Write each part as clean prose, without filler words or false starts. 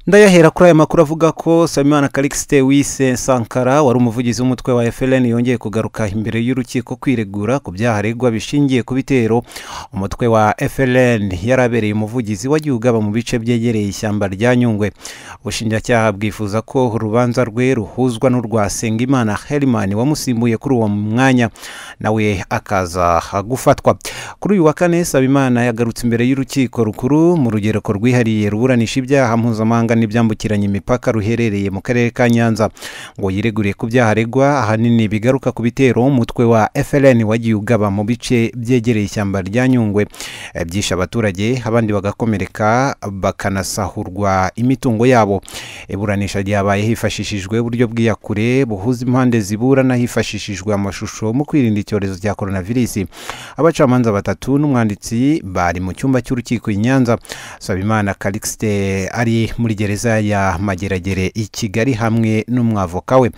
Ndayahera kuri aya makuru avuga ko Nsabimana Callixte wise Sankara wari umuvugizi w'umutwe wa FLN yongeye kugaruka imbere y'urukiko kwiregura ku byaha aregwa bishingiye ku bitero umutwe wa FLN yarabereye umuvugizi wagiye ugaba mu bice byegereye ishyamba rya Nyungwe. Ubushinjacyaha bwifuza ko urubanza rwe ruhuzwa n'urwa Nsengimana Herman wamusimbuye kuri uwo mwanya nawe akaza gufatwa. Kuri uyu wa kane Nsabimana yagarutse imbere y'urukiko rukuru mu rugereko rwihariye ruburanisha ibyaha mpuzamahanga n'ibyambukiranya imipaka ruherereye mu karere ka Nyanza ngo yiregure ku byaha aregwa ahanini bigaruka ku bitero umutwe wa FLN wagiye ugaba mu bice byegereye ishyamba rya Nyungwe byishe abaturage abandi bagakomereka bakanasahurwa imitungo yabo. Iburanisha ryabaye hifashishijwe uburyo bw'iyakure buhuza impande ziburana hifashishijwe amashusho mu kwirinda icyorezo cya coronavirus. Abacamanza batatu n'umwanditsi bari mu cyumba cy'urukiko i Nyanza. Nsabimana Callixte ari muri gereza ya Mageragere i Kigali hamwe n'umwavoka we.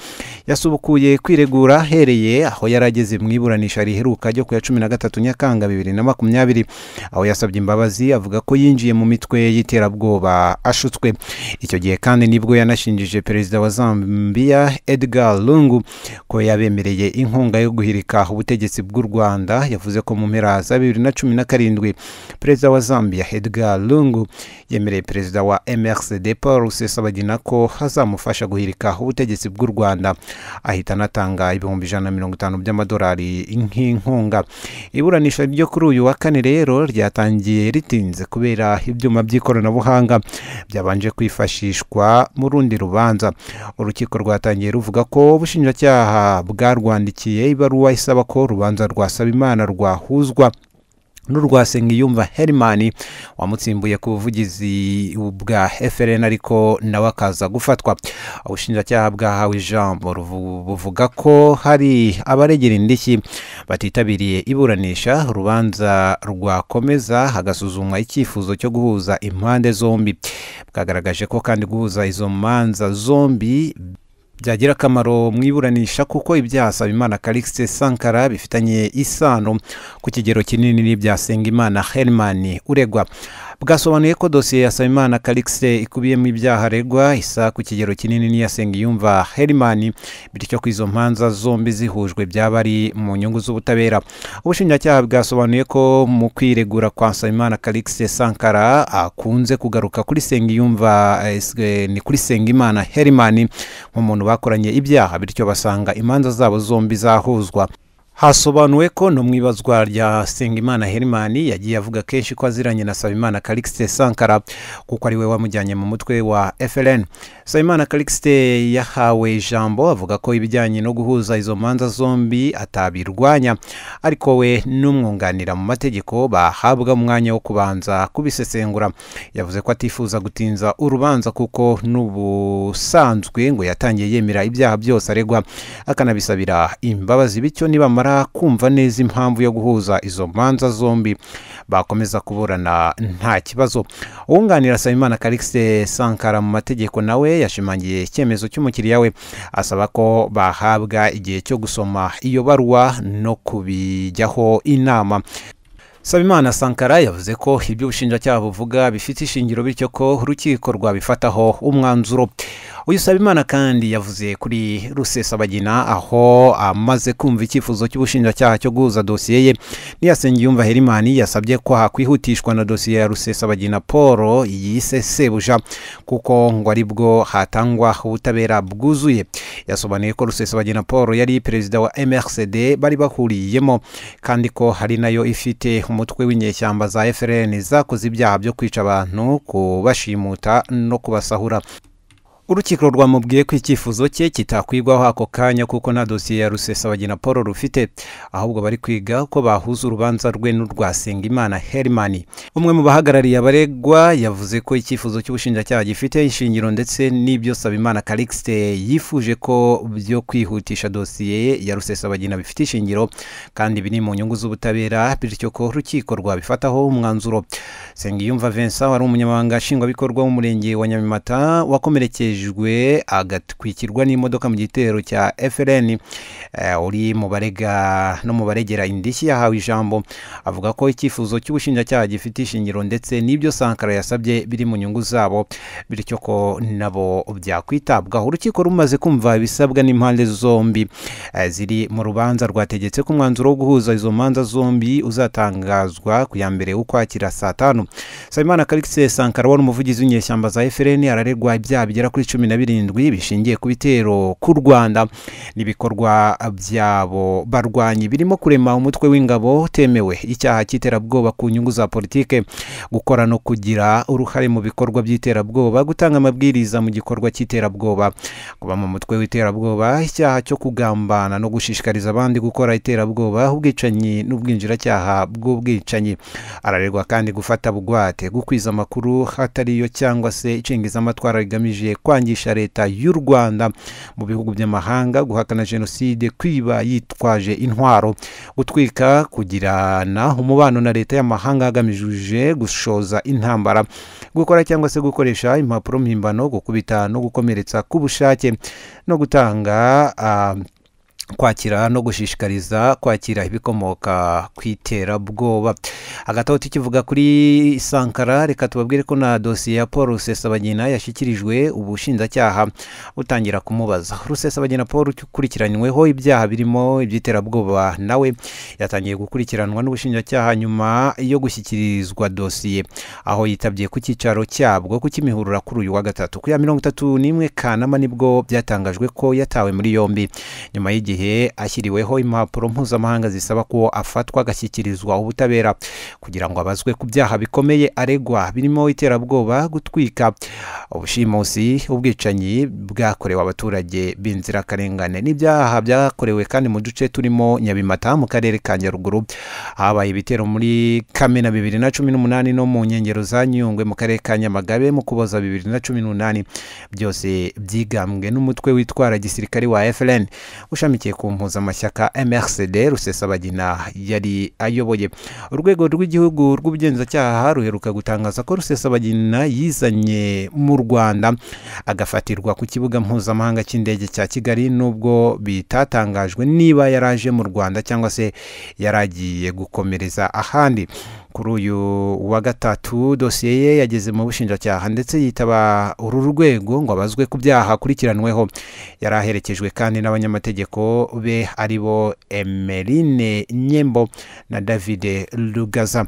Yasubukuye kwiregura ahereye aho yarageze mu iburanisha riheruka ryo ku ya 13 Nyakanga 2020 aho yasabye imbabazi avuga ko yinjiye mu mitwe y'iterabwoba ashutswe. Icyo gihe kandi nibwo yanashinjije perezida wa Zambia Edgar Lungu ko yabemereye inkunga yo guhirika ubutegetsi bw'u Rwanda. Yavuze ko mu mpera za 2017 perezida wa Zambia Edgar Lungu yemereye perezida wa MRCD Paul Rusesabagina ko hazamufasha guhirika ubutegetsi bw'u Rwanda, ahita anatanga 150,000 by'amadolari nk'inkunga. Iburanisha ryo kuri uyu wa kane rero ryatangiye ritinze kubera ibyuma by'ikoranabuhanga byabanje kwifashishwa mu rundi rubanza. Urukiko rwatangiye ruvuga ko ubushinjacyaha bwarwandikiye ibaruwa isaba ko urubanza rwa Nsabimana rwahuzwa n'urwa Nsengiyumva Herman wamutsimbuye ku buvugizi bwa FLN ariko nawe akaza gufatwa. Ubushinjacyaha bwahawe ijambo buvuga ko hari abaregera indishyi batitabiriye iburanisha, urubanza rwakomeza hagasuzumwa icyifuzo cyo guhuza impande zombi. Bwagaragaje ko kandi guhuza izo manza zombi byagira akamaro mu iburanisha kuko ibyaha Nsabimana Callixte Sankara bifitanye isano ku kigero kinini n'ibya Nsengimana Herman uregwa. Bwasobanuye ko dosiye ya Nsabimana Callixte ikubiyemo ibyaha aregwa isa ku kigero kinini n'iya Nsengiyumva Herman, bityo ko izo mpanza zombi zihujwe byaba ari mu nyungu z'ubutabera. Ubushinjacyaha bwasobanuye ko mu kwiregura kwa Nsabimana Callixte Sankara akunze kugaruka kuri Nsengiyumva ni kuri Nsengimana Herman nk'umuntu bakoranye ibyaha, bityo basanga imanza zabo zombi zahuzwa. Hasobanuwe ko no mwibazwa rya Nsengimana Herman yagiye avuga kenshi ko aziranye na Nsabimana Callixte Sankara kuko ari we wamujyanye mu mutwe wa FLN. Nsabimana Callixte yahawe ijambo avuga ko ibijyanye no guhuza izo manza zombi atabirwanya, ariko we n'umwunganira mu mategeko bahabwa umwanya wo kubanza kubisesengura. Yavuze ko atifuza gutinza urubanza kuko n'ubusanzwe ngo yatangiye yemera ibyaha byose aregwa akanabisabira imbabazi, bityo nibamara kumva neza impamvu yo guhuza izo manza zombi bakomeza kuburana nta kibazo. Uwunganira Nsabimana Callixte Sankara mu mategeko nawe yashimangiye icyemezo cy'umukiriya we asaba ko bahabwa igihe cyo gusoma iyo baruwa no kubijyaho inama. Nsabimana Sankara yavuze ko ibyo ubushinjacyaha buvuga bifite ishingiro, bityo ko urukiko rwabifataho umwanzuro. Uyu Nsabimana kandi yavuze kuri Rusesabagina aho amaze kumva icyifuzo cy'ubushinjacyaha cyo guhuza dosiye ye n'iya Nsengiyumva Herman, yasabye ko hakwihutishwa na dosiye ya Rusesabagina Paul yise sebuja kuko ngo aribwo hatangwa ubutabera bwuzuye. Yasobanuye ko Rusesabagina Paul yari perezida wa MRCD bari bahuriyemo kandi ko hari nayo ifite umutwe w'inyeshyamba za FLN zakoze ibyaha byo kwica abantu, kubashimuta no kubasahura. Urukiko rwamubwiye ko icyifuzo cye kitakwigwaho ako kanya kuko nta dosiye ya Rusesabagina Paul rufite, ahubwo bari kwiga ko bahuza urubanza rwe n'urwa Nsengimana Herman. Umwe mu bahagarariye abaregwa yavuze ko icyifuzo cy'ubushinjacyaha gifite ishingiro ndetse n'ibyo Nsabimana Callixte yifuje ko byo kwihutisha dosiye ya Rusesabagina bifite ishingiro kandi biri mu nyungu z'ubutabera, bityo ko urukiko rwabifataho umwanzuro. Nsengiyumva Vincent wari umunyamabanga nshingwabikorwa w'umurenge wa Nyamimata wakomerekeje wangijwe agatwikirwa n'imodoka mu gitero cya FLN, uri mu barega no mu baregera indishyi, yahawe ijambo avuga ko icyifuzo cy'ubushinjacyaha gifite ishingiro ndetse n'ibyo Sankara yasabye biri mu nyungu zabo, bityo ko nabo byakwitabwaho. Urukiko rumaze kumva ibisabwa n'impande zombi ziri mu rubanza, rwategetse ko umwanzuro wo guhuza izo manza zombi uzatangazwa ku ya 1 Ukwakira saa 5. Nsabimana Callixte Sankara wari umuvugizi w'inyeshyamba za FLN araregwa ibyaha bigera kuri 17 bishingiye ku bitero ku Rwanda n'ibikorwa byabo barwanyi, birimo kurema umutwe w'ingabo utemewe, icyaha cy'iterabwoba ku nyungu za politike, gukora no kugira uruhare mu bikorwa by'iterabwoba, gutanga amabwiriza mu gikorwa cy'iterabwoba, kuba mu mutwe w'iterabwoba, icyaha cyo kugambana no gushishikariza abandi gukora iterabwoba, ubwicanyi n'ubwinjiracyaha bw'ubwicanyi. Araregwa kandi gufata bugwate, gukwiza amakuru hatariyo cyangwa se icengezamatwara rigamije kwangisha leta y'u Rwanda mu bihugu by'amahanga, guhakana jenoside, kwiba yitwaje intwaro, gutwika, kugirana umubano na leta y'amahanga hagamijwe gushoza intambara, gukora cyangwa se gukoresha impapuro mpimbano, gukubita no gukomeretsa ku bushake, no gutanga kwakira no gushishikariza kwakira ibikomoka ku iterabwoba. Hagati aho tukivuga kuri Sankara, reka tubabwire ko na dosiye ya Paul Rusesabagina yashyikirijwe ubushinjacyaha butangira kumubaza. Rusesabagina Paul ukurikiranyweho ibyaha birimo iby'iterabwoba nawe yatangiye gukurikiranwa n'ubushinjacyaha nyuma yo gushyikirizwa dosiye, aho yitabye ku cyicaro cyabwo ku Kimihurura kuri uyu wa gatatu. Ku ya 31 Kanama nibwo byatangajwe ko yatawe muri yombi nyuma y'igihe ashyiriweho impapuro mpuzamahanga zisaba ko afatwa agashyikirizwa ubutabera kugira ngo abazwe ku byaha bikomeye aregwa birimo iterabwoba, gutwika, ubushimusi, ubwicanyi bwakorewe abaturage b'inzirakarengane n'ibyaha byakorewe kandi mu duce turimo Nyabimata mu karere ka Nyaruguru. Habaye ibitero muri Kamena 2018 no mu nkengero za Nyungwe mu karere ka Nyamagabe mu Kuboza 2018, byose byigambwe n'umutwe witwara gisirikare wa FLN ushamikiye ku mpuzamashyaka MRCD Rusesabagina yari ayoboye. Urwego rw'igihugu rw'ubugenzacyaha ruheruka gutangaza ko Rusesabagina yizanye mu Rwanda agafatirwa ku kibuga mpuzamahanga cy'indege cya Kigali, nubwo bitatangajwe niba yaraje mu Rwanda cyangwa se yaragiye gukomereza ahandi. Kuri uyu wa gatatu dosiye ye yageze mu bushinjacyaha ndetse yitaba uru rwego ngo abazwe ku byaha akurikiranweho. Yari aherekejwe kandi n'abanyamategeko be aribo Emeline Nyembo na David Lugaza.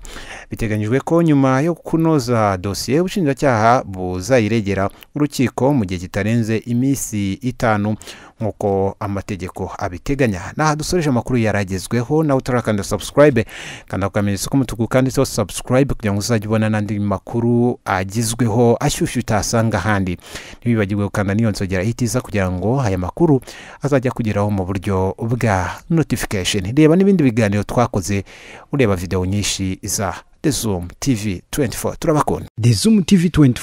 Biteganyijwe ko nyuma yo kunoza dosiye ubushinjacyaha buzayiregera urukiko mu gihe kitarenze iminsi 5 nk'uko amategeko abiteganya. Naha dusoreje amakuru yaragezweho, nawe utarakanda subscribe kanda akamenyetso k'umutuku kanditseho subscribe kugira ngo uzajye ubona n'andi makuru agizweho ashyushye utasanga ahandi. Ntiwibagirwe gukanda n'iyo nzogera ihita kugira ngo aya makuru azajya kugeraho mu buryo bwa notification. Reba n'ibindi biganiro twakoze, ureba video nyinshi za The Zoom TV 24. Turabakunda. The Zoom TV 24.